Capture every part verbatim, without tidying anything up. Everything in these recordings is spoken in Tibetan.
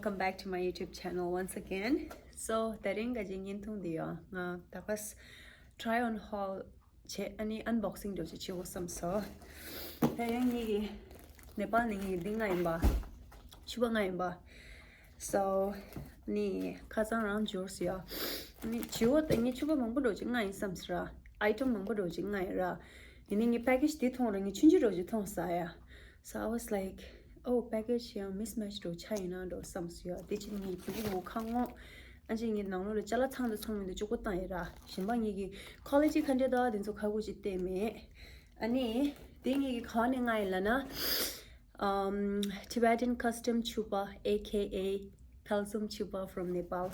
Welcome back to my YouTube channel once again. So དེ་རིང་ག་ཅིག་བརྙན་ཐུང་འདི་ཡོད། ང་ད་ག་try on haul བྱས། ཨ་ནི་unboxing འདྲ་ཅིག་བྱེད་དགོས་བསམ་སོང་། དེ་ཡང་ངེད་ཀྱི་ནེ་པཱལ་ནས་ངེད་ཀྱི་འདི་ལྔ་ཡིན་པ། ཕྱུ་པ་ལྔ་ཡིན་པ། So ནི་ཁ་སང་རང་འབྱོར་སོང་ཡ། ནི་བྱེད་དགོས་ད། ངས་ཕྱུ་པ་མང་པོ་འདྲ་ཅིག་ལྔ་ཡིན་བསམ་སོང་ར། item མང་པོ་འདྲ་ཅིག་ལྔ་ཡིན་ར། ཡིན་ནའི་ངས་package འདི་མཐོང་ར། ངས་ཆུང་ཆུང་འདྲ་ཅིག་མཐོང་ས་ཡ། So I was like, oh, package ཡང་mismatch འདྲ་ཆགས་ཡིན་ན་འདྲ་བསམ་སོང་ཡ། དེ་ཕྱིན་ངས་གུ་གུ་ཁ་ངོ་། ཨ་ཅེ་ངའི་ནང་ལོགས་ལ་ཅ་ལག་ཚང་དང་ཚང་མི་འདུག་གཅིག་པོ་བཏང་ཡིན་ར། གཞན་པ་ངེད་ཀྱི་quality ག་འདྲ་འདུག་དེ་ཚོ་ཁ་གུ་ཅིག་བལྟས་མེད། ཨ་ནི་དེ་ངེད་ཀྱི་ག་ནས་ལྔ་ཡིན་ལབ་ན། um, Tibetan custom ཕྱུ་པ་ཨེ་ཁེ་ཨེ་Phalzom ཕྱུ་པ from Nepal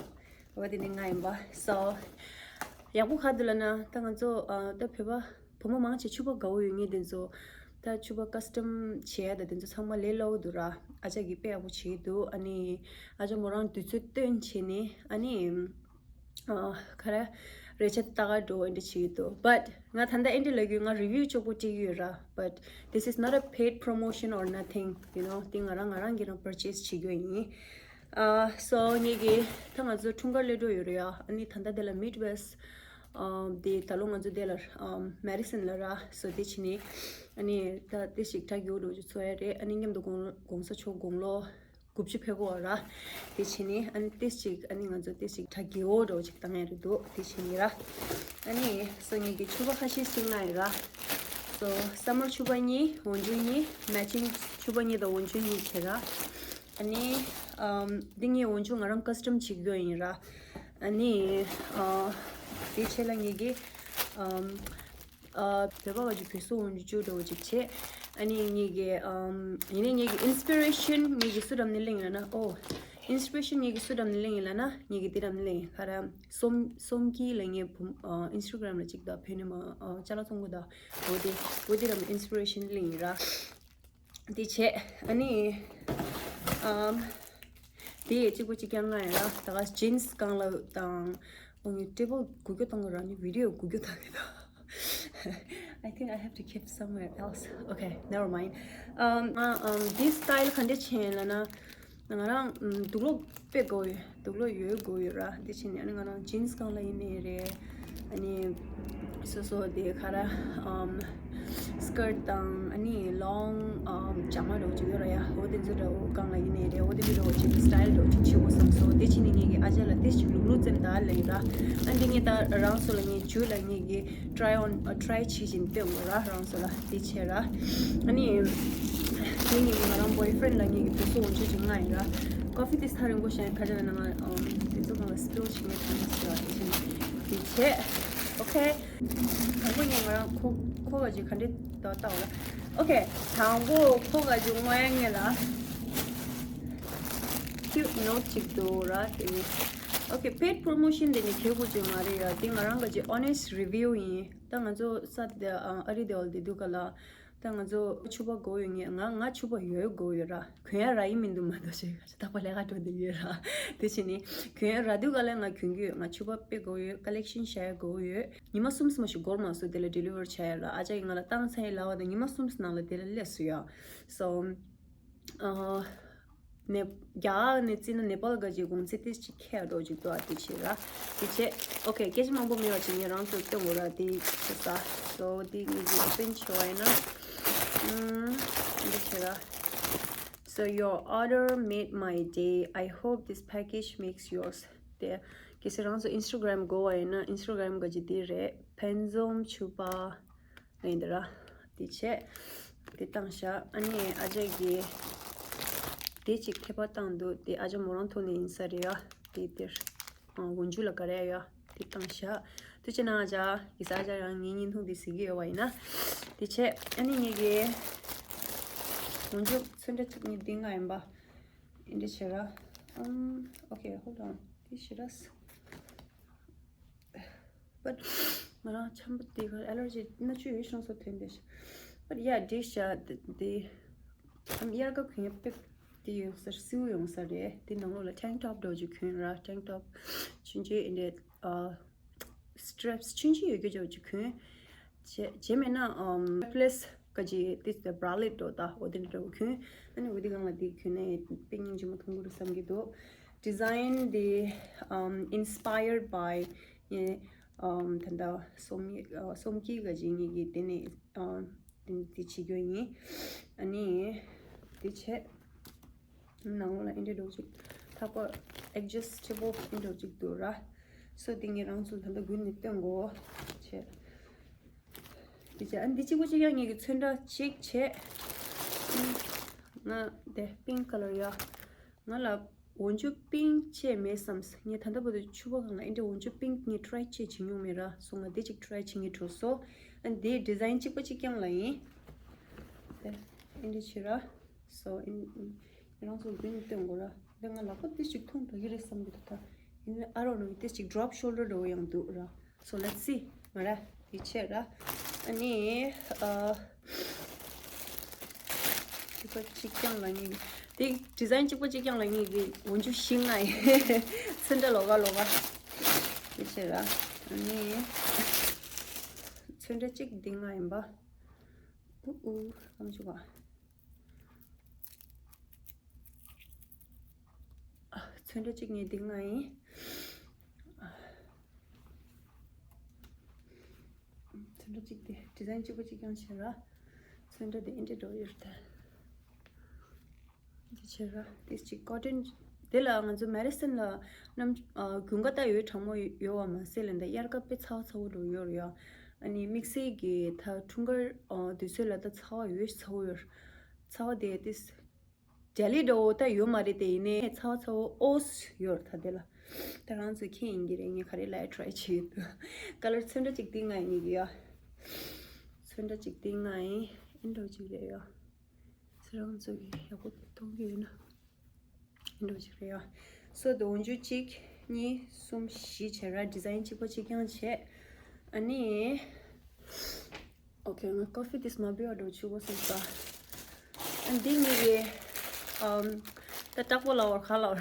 འོ་དེ་ནས་ལྔ་ཡིན་པ། So ཡག་པོ་ག་འདུག་ལབ་ན། ད་ང་ཚོ་ཨ་ད་བོད་པ་བུ་མོ་མང་ཆེ་ཕྱུ་པ་དགའ་བོ་ཡོད་མཁན་དེ་ཚོ། ད་ཕྱུ་པ་custom བྱེད་ཡ་ད་དེ་ཚོ་ཚང་མ་ལས་སླ་བོ་འདུག་ར། ཨ་ཅག་གིས་དཔེ་ཡག་པོ་བྱེད་ཀྱི་འདུག་ཨ་ནི་ཨ་ཅག་མོ་རང་དུས་ཚོད་བཏོན་བྱས་ནས། ཨ་ནི་ཨ་ག་རེ་རས་ཆ་ལྟ་ག་འགྲོ་འདྲ་བྱེད་ཀྱི་འདུག But ང་ད་ལྟ་འདི་འདྲ་ལབ་ཀྱི་ཡོད། ང་review གཅིག་པོ་སྤྲད་ཀྱི་ཡོད་ར། But this is not a paid promotion or nothing, you know. དེ་ང་རང་ང་རང་གིས་རང་purchase བྱེད་རྒྱུ་ཡིན། ཨ་so ངེད་ཀྱི་ད་ང་ཚོ་འཁྲུངས་སྐར་སླེབས་འགྲོ་ཡོད་རེད་ཡ། ཨ་ནི་ད་ལྟ་དེ་ལ་Midwest ཨ་དེ་ད་ལོ་ང་ཚོ་དེ་ལ་ཨ་Madison ལ་ར། So དེ་ཕྱིན་ནས་ཨ་ནི་ད་དེ་ཞིག་གྲ་རྒྱས་འདྲ་ཅིག་ཚོ་ཡ་རེད། ཨ་ནི་མཉམ་དུ་དགོང་དགོང་ས་མཆོག་དགུང་ལོ་དགུ་བཅུ་ཕེབས་ཀྱི་ཡོད་ར། དེ་ཕྱིན་ནས་ཨ་ནི་དེ་ཞིག་ཨ་ནི་ང་ཚོ་དེ་ཞིག་གྲ་རྒྱས་འདྲ་ཅིག་བཏང་ཡ་རེད་འདུག་དེ་ཕྱིན་ནས་ར། ཨ་ནི་so ངེད་ཀྱི་ཕྱུ་པ་ཁ་ཤས་ཤིག་ལྔ་ཡིན་ར། So summer ཕྱུ་པ་གཉིས། འོག་འཇུག་གཉིས། matching ཕྱུ་པ་གཉིས་དང་འོག་འཇུག་གཉིས་བྱས་ར། ཨ་ནི་ཨམ་འདི་ངའི་འོག་འཇུག་ང་རང་custom བྱེད་རྒྱུ་ཡིན་ར། ཨ་ནི་ཨ་དེའི་ཆེད་ལ་ངེད་ཀྱིས་ཨམ་ཨ་བོད་པ་བ་ཅིག་བོད་སོག་འོག་འཇུག་འདྲ་བོ་ཅིག་བྱས། ཨ་ནི་ངེད་ཀྱི་ཨམ་ཡིན་ནའི་ངེད་ཀྱི་inspiration ངེད་ཀྱིས་སུ་འགྲམ་ནས་ལེན་ཡོད་ན། ཨོ་inspiration ངེད་ཀྱིས་སུ་འགྲམ་ནས་ལེན་ཡོད་ལབ་ན། ངེད་ཀྱིས་དེ་འགྲམ་ནས་ལེན་ཡོད། ག་རེ། སོམ་སོམ་སྐྱིད་ལབ་མཁན་བུ་ཨ་Instagram ལ་ཅིག་ད་བོད་ནས་མ་ཨ་ཅ་ལག་བཙོང་གི་ད། འོ་དེ་འོ་དེ་འགྲམ་inspiration ལེན་ཡིན་ར། དེ་བྱས་ཨ་ནི་ཨམ་དེ་གཅིག་པོ་གཅིག་རྐྱང་ལྔ་ཡིན་ར། ད་ག་jeans སྒང་ལ་དང་། འོ་ངའི་ཊེ་བལ་སྒུག་རྒྱུ་བཏང་གི་ར། ནི་video སྒུག་རྒྱུ་བཏང་གི་ད། I think I have to keep somewhere else. Okay, never mind. Um, uh, um, this style ག་འདྲ་བྱས་ལབ་ན། ང་རང་ཨམ་དུག་ལོག་དཔེ་དགོས་ཡོད། དུག་ལོག་ཡོད་དགོས་ཡོད་ར། དེ་བྱས་ནས་ཨ་ནི་ང་རང་jeans སྒང་ལ་ཡིན་ནའི་རེད། ཨ་ནི་སོ་སོ་དེ་ག་རེ་ཨམ་skirt དང་ཨ་ནི་long ཨམ་ཇ་མ་འདྲ་བོ་ཅིག་ཡོད་ར་ཡ། འོ་དེ་ཚོ་འདྲ་བོ་སྒང་ལ་ཡིན་ནའི་རེད། འོ་དེ་འདྲ་བོ་ཅིག་style འདྲ་བོ་ཅིག་བྱེད་དགོས་བསམ་སོང་། དེ་བྱས་ནས་ངེད་ཀྱི་ཨ་ཅག་ལ་དེ་ཞིག་ལུག་ལུག་ཙམ་ད་ལབ་ཡིན་ར། ཨ་འདི་ངས་ད་རང་ཚོ་ལ་ངས་ཇུ་ལ་ངེད་ཀྱི་try on ཨ་try བྱེད་བཞིན་སྟོན་དགོས་ར། རང་ཚོ་ལ་དེ་བྱས་ར། ཨ་ནི་དེ་ངེད་ཀྱི་ང་རང་boyfriend ལ་ངེད་ཀྱི་བུ་སོ་འོང་ཆུ་ཅིག་ལྔ་ཡིན་ར། coffee དེ་ས་རིང་པོ་བཞག་ཁ་ཆ་ལ་ནང་ང་དེ་ཚོ་གང་ལ་spill བྱེད་མཁན་གང་ལ་ཟེར་བ་དེ་བྱས་དེ་བྱས། Okay དང་པོ་ངས་ང་རང་ཁོ་ཁོ་ག་ཅིག་ག་འདྲེ་ད་ལྟ་བ་ལ། Okay དང་པོ་ཁོ་ག་ཅིག་དངོས་ཡ་ངེད་ལ་cute note ཅིག་འདུག་ར། དེ་ནི་okay paid promotion དེ་ནི་ཁེ་གུ་ཅིག་མ་རེད་ཡ། དེ་ང་རང་ག་ཅིག་honest review ཡིན། ད་ང་ཚོ་ས་དེ་ཨ་རི་དེ་བ་ལ་དེ་འདུག་ག་ལ། ད་ང་ཚོ་ཕྱུ་པ་དགོས་ཡོད་ངེས། ང་ང་ཕྱུ་པ་ཡོད་དགོས་ཡོད་ར། གོན་ཡ་རག་གི་མི་འདུག་མ་གཏོགས་ཞེས་རྟག་པར་ལས་ཀ་འགྲོ་བསྡད་ཡོད་ར། དེ་བྱས་ནས་གོན་ཡ་རག་དུས་ག་ལ་ང་གོན་གྱི་ཡོད། ང་ཕྱུ་པ་དཔེ་དགོས་ཡོད། collection བྱ་ཡ་དགོས་ཡོད། ཉི་མ་གསུམ་ཙམ་ཞིག་འགོར་མ་སོང་དེ་ལ་deliver བྱ་ཡ་ར། ཨ་ཅག་གིས་ང་ལ་བཏང་ཚར་ཡིན་ལབ་པ་དང་ཉི་མ་གསུམ་ཙམ་ནང་ལ་དེ་ལ་སླེབས་སོང་ཡ། So ཨ་ནེ་རྒྱ་གར་ནས་བརྩིས་ན་ནེ་པཱལ་ག་ཅིག་གོང་ཚད་ཏོག་ཙམ་ཁེ་ཡ་འདྲ་ཅིག་འདུག་ཨ། དེ་བྱས་ར། དེ་བྱས་okay སྐད་ཆ་མང་པོ་མེད་པ་ཅིག་ངས་རང་ཚོར་སྟོན་དགོས་ར། དེ་བྱས་ས། So དེ་ངས་ཀྱི་open བྱས་པ་ཡིན་ན། ཨུམ། འདི་བྱས་ར། So your order made my day. I hope this package makes yours. དེ་གལ་སྲིད་རང་ཚོ་Instagram དགོས་པ་ཡིན་ན་Instagram ག་ཅིག་དེ་རེད། ཕན་འཛོམས་ཕྱུ་པ་ཡིན་འདི་ར། དེ་བྱས་དེ་བཏང་བཞག་ཨ་ནི་ཨ་ཅག་གིས་དེ་གཅིག་ཐེ་པ་བཏང་འདུག་དེ་ཨ་ཅག་མོ་རང་ཐོག་ནས་ཡིན་ས་རེད་ཡ། དེ་དེར་འོ་འཇུག་ལ་ག་རེ་ཡ། དེ་བཏང་བཞག་དུ་ཅི་ན་ཨ་ཅག་གི་ས་ཨ་ཅག་རང་ངའི་བརྙན་ཐུང་དེ་གཟིགས་ཀྱི་ཡོད་པ་ཡིན་ན། དེ་བྱས་ཨ་ནི་ངེད་ཀྱི་འོ་འཇུག་ཚོན་ཁྲ་ཐུབ་ངེས་འདི་ང་ཡིན་པ། འདི་བྱས་ར། ཨམ། Okay, hold on. འདི་བྱས་ར། But ང་རང་ཆམ་པ་དེ་ག་allergy སྣ་ཆུ་ཡོད་ཤོང་སོ་ཐོན་དེ། But yeah འདི་ཤ་དེ་ཨམ་དབྱར་ཁ་གོན་ཡ་དཔེ་དེ་ཡོང་ས་སེའུ་ཡོང་ས་རེད། དེ་ནང་ལོགས་ལ་tank top འདྲ་ཅིག་གོན་ར། tank top ཆུང་ཆུང་ཨིན་དེ་ཨ་straps ཆུང་ཆུང་ཡོད་རྒྱུ་འདྲ་ཅིག་གོན། བྱས་བྱས་མེད་ན་ཨམ་strapless ཀ་ཅི་ཏིས་ཏེ་བྷ་ར་ལེཊ་འདྲ་བོ་ད་འོ་དེ་འདྲ་བོ་གྱོན། ཨ་ནི་འོ་དེ་སྒང་ལ་དེ་གྱོན་ནས་དཔེ་སྙིང་རྗེ་མོ་མཐོང་གི་རེད་བསམ་གྱི་འདུག་ཌི་ཛའིན་དེ་ཨམ་inspired by ངའི་ཨམ་ད་ལྟ་སོམ་ཨ་སོམ་སྐྱིད་ཀ་ཅི་ངེད་ཀྱི་དེ་ནས་ཨམ་དེ་བྱེད་རྒྱུ་ཡིན། ཨ་ནི་དེ་བྱས། ནང་ལོགས་ལ་ཨེ་འདྲ་འདྲ་བོ་ཅིག་ཐག་པ་ཨེཌ་ཇ་སི་ཊེ་བལ་ཨེ་འདྲ་འདྲ་བོ་ཅིག་འདུག་ར། སོ་དེ་ངས་རང་ཚོ་ད་ལྟ་དགུན་ནས་སྟོན་དགོས་བྱས། དེ་བྱས་ཨ་འདི་གཅིག་པོ་གཅིག་རྐྱང་ངེད་ཀྱི་ཚོན་ཁྲ་གཅིག་བྱས། ང་དེ་པིང་ཀ་ལར་ཡ། ང་ལ་འོག་འཇུག་པིང་ཅིག་མེད་བསམས། ངས་ད་ལྟ་བར་དུ་ཕྱུ་པ་སྒང་ལ་ཨེ་འདྲ་འོག་འཇུག་པིང་ངས་ཊ་རའི་ཅིག་བྱེད་མྱོང་མེད་ར། སོ་ང་འདི་གཅིག་ཊ་རའི་བྱེད་ངེས་འགྲོ་སོ། ཨ་འདི་ཌི་ཛའིན་གཅིག་པོ་གཅིག་རྐྱང་ལ་ཡིན། དེ་ཨེ་འདྲ་བྱེད་ར། སོ་ཨིན་ཨིན་རང་ཚོ་རྒྱུན་ནས་སྟོན་དགོས་ར། འདི་ང་ལག་པ་ཏིས་ཅིག་ཐུང་དྲགས་ཀྱི་རེད་བསམ་གྱི་འདུག་ད། ཡིན་ནའི་ཨ་རོ་ནོ་ཏིས་ཅིག་ཌོ་རོབ་ཤོལ་ཌར་འདྲ་བོ་ཡང་འདུག་ར། So let's see. ང་ར་དེ་བྱས་ར། ཨ་ནི་ཨ་གཅིག་པ་གཅིག་རྐྱང་ལ་ངེད་ཀྱི་དེ་ཌི་ཛའིན་གཅིག་པ་གཅིག་རྐྱང་ལ་ངེད་ཀྱི་འོག་འཇུག་བཞི་ལྔ་ཡིན། ཚོན་ཁྲ་ལོགས་ཀ་ལོགས་ཀ་དེ་བྱས་ར། ཨ་ནི་ཚོན་ཁྲ་གཅིག་འདི་ལྔ་ཡིན་པ། ཨུ་ཨུ་ཨམ་ཆུ་བ། ཚོན་ཁྲ་གཅིག་ངས་འདི་ལྔ་ཡིན། ཚོན་ཁྲ་གཅིག་དེ་ཌི་ཛའིན་གཅིག་པ་གཅིག་རྐྱང་བྱས་ར། ཚོན་ཁྲ་དེ་ཨེ་འདྲ་འདྲ་བོ་ཡོད་རེད་ད། འདི་བྱས་ར་དེ་གཅིག་ཀོ་ཊོན། དེ་ལ་ང་ཚོ་མེ་ཌི་སན་ལ་རྣམ་ཨ་དགུན་ཁ་ད་འོད་གྲང་མོ་ཡོད་པ་མ་ཟད་ལ་འདི་དབྱར་ཁ་དཔེ་ཚ་བ་ཚ་བོ་འདྲ་བོ་ཡོད་རེད་ཡ། ཨ་ནི་དམིགས་བསལ་གྱི་ད་འཁྲུངས་སྐར་ཨ་དུས་ཚོད་ལ་ད་ཚ་བ་འོད་ཚ་བོ་ཡོད། ཚ་བ་དེ་དེ་རྒྱ་ལི་འདྲ་བོ་ད་ཡོད་མ་རེད་དེ། ཡིན་ནའི་ཚ་བ་ཚ་བོ་ཨོས་ཡོད་རེད་ད། དེ་ལ་ད་རང་ཚོ་མཁྱེན་ཡིན་གྱི་རེད། ངས་ག་རེ་ལབ་ཡ་ཊ་རའི་བྱེད་ཀྱི་འདུག་ཀ་ལར་ཚོན་ཁྲ་གཅིག་འདི་ལྔ་ཡིན་གྱི་ཡ། ཚོན་ཁྲ་གཅིག་འདི་ལྔ་ཡིན། ཨེ་འདྲ་བོ་གཅིག་རེད་ཡ། ཚེ་རང་ཚོ་གི་ཡག་པོ་མཐོང་གི་ཡོད་ན། འགྲོ་ཞིག་རེད་ཡ། སོ་དོ་འཇུ་གཅིག་གཉིས་གསུམ་བཞི་བྱས་ར། ཌི་ཛའིན་གཅིག་པ་གཅིག་རྐྱང་བྱས། ཨ་ནི། ཨོ་ཁེ། ང་ཀོ་ཕི་དེ་མ་བི་བ་འགྲོ་ཆུ་བོ་སོང་ས། ཨ་འདི་ངེད་ཀྱི་ཨམ་ད་དྲག་པོ་ལབ་བར་ཁ་ལབ་ར།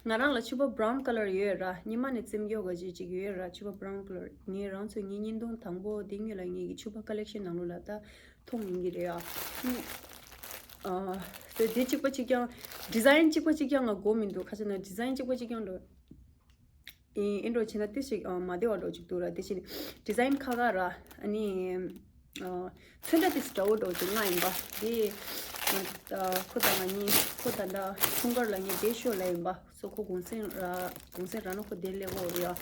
ང་རང་ལ་ཕྱུ་པ་བྷ་རའུན་ཀ་ལར་ཡོད་ར། ཉི་མ་ནས་བཙེམ་རྒྱོ་ག་ཅིག་ཅིག་ཡོད་ར། ཕྱུ་པ་བྷ་རའུན་ཀ་ལར། ངས་རང་ཚོ་ངའི་བརྙན་ཐུང་དང་པོ་འདི་སྔོན་ལ་ངེད་ཀྱི་ཕྱུ་པ་ཀ་ལེག་ཤན་ནང་ལོགས་ལ་ད། མཐོང་ཡིན་གྱི་རེད་ཨ། ཨ་དེ་དེ་གཅིག་པ་གཅིག་རྐྱང་། ཌི་ཛའིན་གཅིག་པ་གཅིག་རྐྱང་ང་དགོས་མི་འདུག་ཁ་ཆེ་ན་ཌི་ཛའིན་གཅིག་པ་གཅིག་རྐྱང་འགྲོ། ཨིན་ཨིན་འགྲོ་བྱས་ན་ཏི་ཞིག་ཨ་མ་བདེ་བ་འགྲོ་གཅིག་འདུག་ར། དེ་བཞིན་ཌི་ཛའིན་ཁ་ཁ་ར། ཨ་ནི་ཨ་ཚོན་ཁྲ་ཏི་ཞིག་འདྲ་བོ་འགྲོ་གཅིག་ལྔ་ཡིན་པ། དེ་ཨ་ཁོ་དང་ང་གཉིས་ཁོ་ད་ལྟ་འཁྲུངས་སྐར་ལ་ངས་བསྡད་ཤོག་ལབ་ཡིན་པ། སོ་ཁོ་གུང་སེང་ར་གུང་སེང་ར་ན་ཁོ་བསྡད་སླེབས་འོ་རེད་ཨ།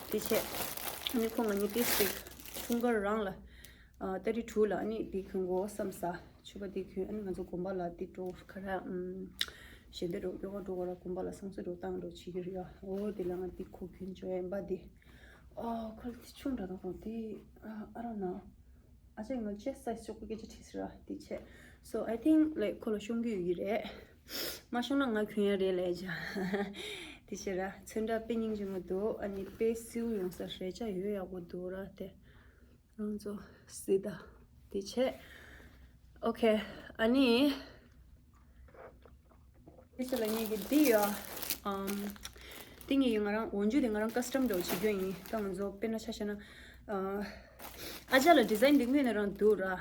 དེ་བྱས་ཨ་ནི་ཁོ་ང་གཉིས་ཏི་ཞིག་འཁྲུངས་སྐར་རང་ལ། ཨ་ཏ་རིག་དྲུག་ལ་ཨ་ནི་འདི་གྱོན་དགོས་བསམ་ས། ཕྱུ་པ་འདི་གྱོན། ཨ་ནི་ང་ཚོ་དགོན་པ་ལ་འདི་འགྲོ་ཁ་ར་ཨམ་ཞལ་འདོན་འགྲོ་སྐྱོ་ག་འགྲོ་ག་ར་དགོན་པ་ལ་བསང་གསོལ་འགྲོ་བཏང་འགྲོ་བྱེད་ཀྱི་རེད་ཨ། འོ་དེ་ལ་ང་འདི་ཁོ་གྱོན་བྱོས་ཡིན་པ་འདི། ཨ་ཁོ་ལ་འདི་ཆུང་དྲགས་དང་ཁོ་འདི་ཨ་ཨ་ར་ན། ཨ་ཅག་ང་ཅེ་སི་སའི་ཛི་ཤོག་གུ་སྐད་ཆ་དྲིས་ཟེར་ར་འདི་བྱས། So I think like ཁོ་ལ་ཤོང་གི་ཡོད་ཀྱི་རེད། མ་ཤོང་ན་ང་གྱོན་ཡ་རེད་ལབ་ཡ་ཅག་འདི་བྱས་ར། ཚོན་ཁྲ་དཔེ་སྙིང་རྗེ་མོ་འདུག་ཨ་ནི་དཔེ་སེའུ་ཡོང་ས་རེད་ཅག་ཡོད་ཡག་པོ་འདུག་ར་དེ། རང་ཚོ་སི་ད་དེ་བྱས། ཨོ་ཁེ། ཨ་ནི་དེ་ཚོ་ལ་ངེད་ཀྱི་འདི་ཡོད་ཨམ། འདི་ངེད་ཀྱི་ང་རང་འོག་འཇུག་དེ་ང་རང་ཀ་སི་ཊམ་འདྲ་བོ་བྱེད་རྒྱུ་ཡིན། ད་ང་ཚོ་དཔེར་ན་ཆ་བཞག་ན་ཨ་ཨ་ཅག་ལ་ཌི་ཛའིན་འདི་སྔོན་ནས་རང་འདུག་ར།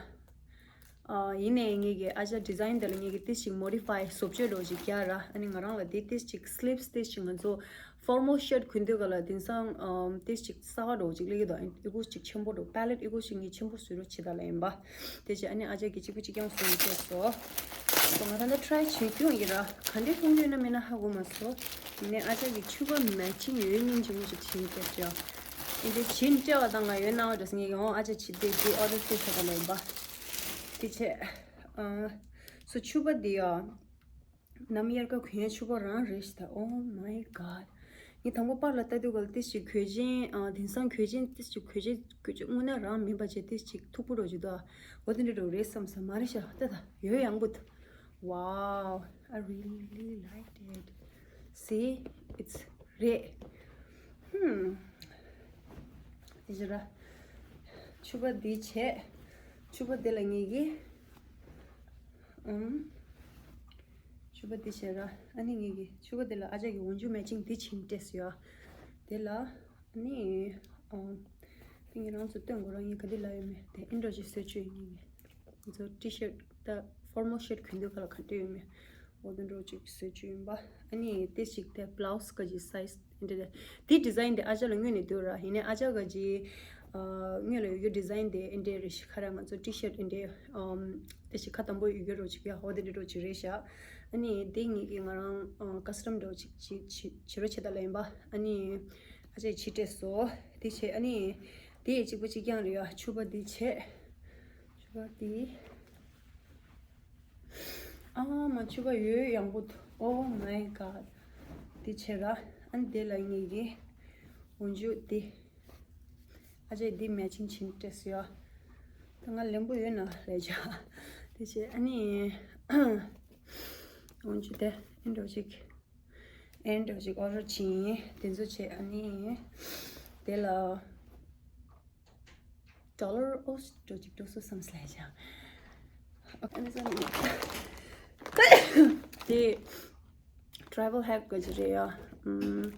ཨ་ཡིན་ནའི་ངེད་ཀྱི་ཨ་ཅག་ཌི་ཛའིན་དེ་ལ་ངེད་ཀྱི་ཏི་ཞིག་མོ་ཌི་ཕའི་བཟོ་བཅོས་འདྲ་བོ་ཞིག་རྒྱག་ར། ཨ་ནི་ང་རང་ལ་འདི་ཏི་ཞིག་སི་ལིབ་སི་ཏི་ཞིག་ང་ཚོ་ཕོར་མལ་ཤར་ཊི་གོན་དུས་ག་ལ་དེང་སང་ཨམ་ཏི་ཞིག་གསར་པ་འདྲ་བོ་ཅིག་སླེབས་ཀྱི་འདུག་ཨི་གོ་ཅིག་ཆེན་པོ་འདྲ་བོ་པེ་ལེ་ཊི་ཨི་གོ་ཞིག་ངས་ཆེན་པོ་བཟོས་རོགས་བྱེད་ད་ལ་ཡིན་པ། དེ་བྱས་ཨ་ནི་ཨ་ཅག་གིས་གཅིག་པུ་གཅིག་རྐྱང་བཟོས་ནས་སླེབས་སོང་། སོ་ང་ད་ལྟ་ཊི་རའི་བྱེད་རྒྱུ་ཡིན་ར། ག་འདྲའི་མཐོང་རྒྱུ་ཡོད་ན་མེད་ན་ཧ་གོ་མ་སོང་། ཡིན་ནའི་ཨ་ཅག་གིས་ཕྱུ་པ་མེ་ཅིང་ཡོད་སྙིང་རྗེ་མོ་ཞིག་བྱེད་ཀྱི་སྐྱབས་བཅོས། ཨིན་དེ་བྱིན་སྤྲད་པ་དང་ང་ཡོད་སྣང་བ་འདྲ་སེ་ངེད་ཀྱི་འོང་ཨ་ཅག་བྱིས་དེ་དེ་ཨོ་ཌར་སྤྲད་ཤག་ད་ལ་ཡིན་པ། དེ་བྱས་ཨ་སོ་ཕྱུ་པ་འདི་ཡ། ནམ་དབྱར་ཁ་གོན་ཡ་ཕྱུ་པ་རང་རེད་ཤག་ད། Oh my god. ངས་དང་པོ་པར་ལ་ལྟ་དུས་ག་ལ་ཏི་ཞིག་གོས་ཆེན་ཨ་དེང་སང་གོས་ཆེན་ཏི་ཞིག་གོས་ཆེན་གོས་ཆེན་དངོས་གནས་རང་མིན་པ་བྱས་ཏི་ཞིག་མཐུག་པོ་འདྲ་བོ་ཅིག་འདུག་ཨ། འོ་དེ་འདྲ་འདྲ་བོ་རེད་བསམ་ས་མ་རེད་ཤག་ད། ད་ཡོད་ཡང་པོ་འདུག Wow, I really liked it. See, it's red. Hmm. དེ་བྱས་ར། ཕྱུ་པ་འདི་བྱས། ཕྱུ་པ་འདི་ལ་ངེད་ཀྱིས། ཨུམ། ཕྱུ་པ་འདི་བྱས་ར། ཨ་ནི་ངེད་ཀྱིས་ཕྱུ་པ་འདི་ལ་ཨ་ཅག་གི་འོག་འཇུག་མེ་ཅིང་འདི་བྱིན་སྤྲད་སོང་ཡ། དེ་ལ། ཨ་ནི། ཨུམ། དེ་ངས་རང་ཚོ་སྟོན་དགོས་ར། ངས་ག་འདི་ལ་ཡོད་མེད་དེ་ཨིན་འགྲོ་ཅིག་བཟོས་བཅུག་ཡིན་ངེད་ཀྱིས། ང་ཚོ་ཊི་ཤར་ཊི་ད་ཕོར་མལ་ཤར་ཊི་གོན་དུས་ག་ལ་ག་འདྲ་ཡོད་མེད། འོ་དེ་འདྲ་ཅིག་བཟོས་བཅུག་ཡིན་པ། ཨ་ནི་དེ་ཞིག་དེ་བླའུ་སི་ག་ཅིག་སའི་ཛི་འདི་འདྲ་དེ། དེ་ཌི་ཛའིན་དེ་ཨ་ཅག་ལ་སྔོན་ནས་འདུག་ར། ཡིན་ནའི་ཨ་ཅག་ག་ཅིག་ཨ་སྔོན་ལ་ཡོད་རྒྱུ་ཌི་ཛའིན་དེ་ཨེ་འདྲ་རེད་ཤག་ཁ་ར་ང་ཚོ་ཊི་ཤར་ཊི་ཨེ་འདྲ་ཨམ་དེ་ཞིག་ཁ་དམ་པོ་ཡོད་རྒྱུ་རོ་ཅིག་ཡ། འོ་དེ་འདྲ་རོ་ཅིག་རེད་ཤག་ཨ་ནི་དེ་ངེད་ཀྱི་ང་རང་ཨ་ཀ་སི་ཊམ་འདྲ་བོ་ཅིག་བྱེད་བྱེད་བྱེད་རོགས་བྱེད་ད་ལ་ཡིན་པ། ཨ་ནི་ཨ་ཅག་ཕྱི་སྤྲད་སོ། དེ་བྱས་ཨ་ནི་དེ་གཅིག་པ་གཅིག་རྐྱང་རེད་ཡ། ཕྱུ་པ་དེ་བྱས། ཕྱུ་པ་དེ། ཨ་མ་ཕྱུ་པ་ཡོད་ཡང་པོ་འདུག Oh my god. དེ་བྱས་ར། ཨ་ནི་དེ་ལ་ངེད་ཀྱི་འོན་ཇུ་དེ། ཨ་ཅེ་འདི་མེ་ཆིང་བྱིན་སྤྲད་སོ་ཡ། ད་ང་ལེན་པོ་ཡོད་ན་ལས་བྱ། དེ་བྱས་ཨ་ནི་འོན་ཅི་དེ་ཨེན་འགྲོ་ཅིག་ཨེན་འགྲོ་ཅིག་ཨོ་ཌར་བྱིན། དེ་ཚོ་བྱས་ཨ་ནི་དེ་ལ་ཌོ་ལར་ཨོ་འགྲོ་ཅིག་འགྲོ་སོ་བསམ་སླེ་བྱ། ཨ་ནི་ས་ནི་དེ། ཊ་རེ་ཝལ་ཧེག་ག་ཅིག་རེད་ཡ། ཨམ།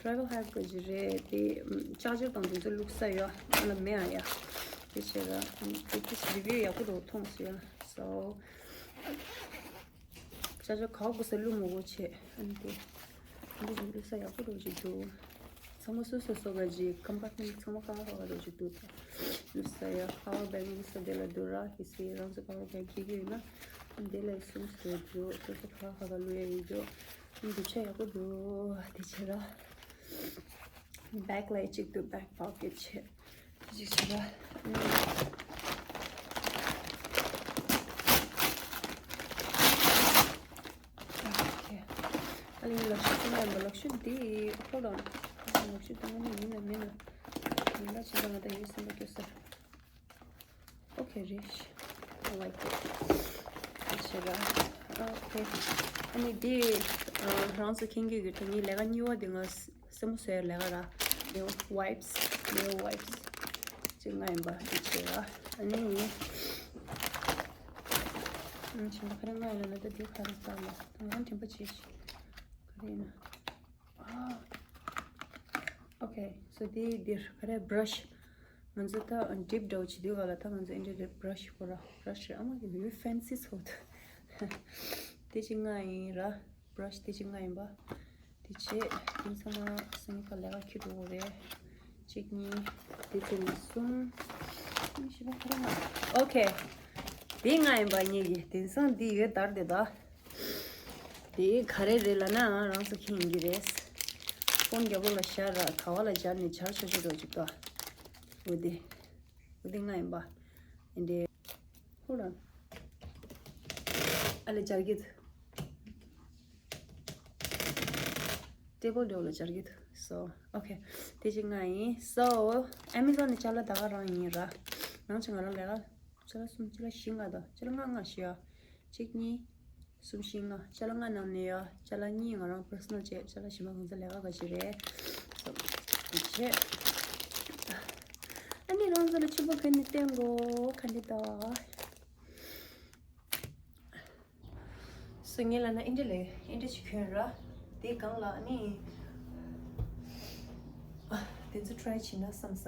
ཊ་རེ་ཝལ་ཧེག་ག་ཅིག་རེད་དེ། ཨམ། ཅར་ཇར་དང་དེ་ཚོ་བླུགས་ས་ཡ། ཨ་ལ་མེད་ཨ་ཡ། དེ་བྱས་ར། ཨམ། དེ་དེ་རི་ཝིའུ་ཡག་པོ་འདུག་མཐོང་སོང་ཡ། སོ། ཅར་ཇར་ག་བ་དགོས་ས་བླུགས་མ་དགོས་བྱས། ཨ་ནི་དེ། འདི་བླུགས་ས་ཡག་པོ་འདུག་ཅིག་འདུག་ཚང་མ་སོ་སོ་སོ་ག་ཅིག་ཀམ་པར་ཊི་མེན་ཊི་ཚང་མ་ཁ་ཁ་ཁ་རོ་ཅིག་འདུག་བླུགས་ས་ཡ། པ་ཝར་བེང་བླུགས་ས་དེ་ལ་འདུག་ར། གལ་སྲིད་རང་ཚོ་པ་ཝར་བེང་ཁྱེར་གྱི་ཡོད་ན་འདི་ལ་སུམ་སྟོར་འདུག་སོ་སོ་ཁ་ཁ་ཁ་བླུགས་ཡ་ཡོད་འདུག་འདི་ཆ་ཡག་པོ་འདུག་དེ་བྱས་ར། བེག་ལ་ཡ་གཅིག་འདུག་བེག་པོ་ཀེ་ཊི་བྱས། དེ་གཅིག་བྱས་ར། ཨོ་ཁེ། ཨ་ལི་ལག་ཤུ་དེ་ཡིན་པ། ལག་ཤུ་འདི། ཧོལ་ཌོན། ལག་ཤུ་དེ་ངོ་མ་ཡིན་ན་མིན་ན། ཡིན་ན་ཅི་ལ་ང་ད་ཡོད་སེམས་པ་སྐྱོ་ས། ཨོ་ཁེ་རེད། I like it. ཨ་ཆེ་ར། ཨོ་ཁེ། ཨ་ནི་འདི་ཨ་རང་ཚོ་མཁྱེན་གྱི་ཡོད་ད། ངའི་ལས་ཀ་གཉིས་པ་དེ་ང་སེན་མོ་བཟོ་ཡ་ལས་ཀ་ར། ནེལ་ཝའིབས། ནེལ་ཝའིབས་ཅིག་ང་ཡིན་པ་འདི་བྱས་ར། ཨ་ནི་ཨ་ནི་ཆེན་པོ་ག་རེ་ང་ཡིན་ལ་ན། ད་འདི་ག་རེ་ལྟ་ལ་ང་རང་དྲན་པ་བྱེད་ཤིག་ག་རེ་ཡིན་ན། ཨ། ཨོ་ཁེ། སོ་དེ་འདིར་ག་རེ་བྷ་ར་ཤི། ང་ཚོ་ད་ཌིབ་འདྲ་བོ་བྱེད་དུས་ག་ལ་ད་ང་ཚོ་ཨེ་འདྲ་རེད། བྷ་ར་ཤི་ཁོ་ར་བྷ་ར་ཤི་རེད། ཨ་མ་གི་ཝེ་ཕེན་སི་ཚོ་ད། དེ་གཅིག་ང་ཡིན་ར། བྷ་ར་ཤི་དེ་གཅིག་ང་ཡིན་པ། དེ་བྱས་དེ་ཚང་མ་སང་ཉིན་ཁ་ལས་ཀ་ཁྱེར་འགྲོ་དགོས་རེད། གཅིག་གཉིས། དེ་ཚོ་ནི་གསུམ། གཉིས་བཞི་པ་ག་རེ་ང་། ཨོ་ཁེ། དེ་ང་ཡིན་པ་ངེད་ཀྱི་དེང་སང་འདི་ཡོད་དར་དེ་ད། དེ་ག་རེ་རེད་ལབ་ན་རང་ཚོ་མཁྱེན་གྱི་རེད། ཕོན་རྒྱབ་ལོགས་ལ་བཞག་ར། ག་བ་ལ་སྦྱར་ནས་སྦྱར་ཆོག་ཆོག་འགྲོ་ཅིག་ད། འོ་དེ། འོ་དེ་ང་ཡིན་པ། ཨེ་འདྲའི། ཧོ་ལ། ཨ་ལེ་སྦྱར་གྱི་འདུག་ཊེ་བལ་འདྲ་བོ་ལ་སྦྱར་གྱི་འདུག་སོ། ཨོ་ཁེ། དེ་གཅིག་ང་ཡིན། སོ། ཨེ་མེ་ཛོན་ནས་ཅ་ལག་ད་ག་རང་ཡིན་ར། ནང་ཆ་ང་རང་ལས་ཀ་ཅ་ལག་གསུམ། ཅ་ལག་བཞི་ལྔ་དང་། ཅ་ལག་ལྔ་ལྔ་བཞི་ཡ། གཅིག་གཉིས། གསུམ་བཞི་ལྔ། ཅ་ལག་ལྔ་ནང་ནས་ཡ་ཅ་ལག་གཉིས་ང་རང་པར་སོ་ནལ་བྱས། ཅ་ལག་བཞི་མ་ང་ཚོ་ལས་ཀ་ག་ཅིག་རེད། བྱས། ཨ་ནི་རང་ཚོ་ལ་ཕྱུ་པ་གོན་ནས་བསྟན་གོ་ག་འདྲ་ད། སུ་ངེད་ལ་ན་ཨིན་ཌི་ལེ་ཨིན་ཌི་ཅིག་གྱོན་ར། དེའི་སྒང་ལ་ནི་དེ་ཚོ་ཊ་རའི་བྱེད་ན་བསམ་ས།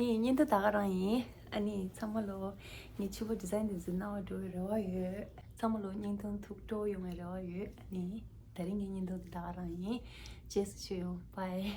ནི་བརྙན་ཐུང་ད་ག་རང་ཡིན། ཨ་ནི་ཚང་མ་ལོ་ངའི་ཕྱུ་པ་ཌི་ཛའིན་དེ་ཚོ་སྣང་བ་འགྲོ་བའི་རེ་བ་ཡོད། ཚང་མ་ལོ་བརྙན་ཐུང་ཐུགས་སྤྲོ་ཡོང་བའི་རེ་བ་ཡོད། ཨ་ནི་ད་རིང་གི་བརྙན་ཐུང་དེ་ད་ག་རང་ཡིན། རྗེས་སུ་མཆོད་ཡོང་། བྷའི།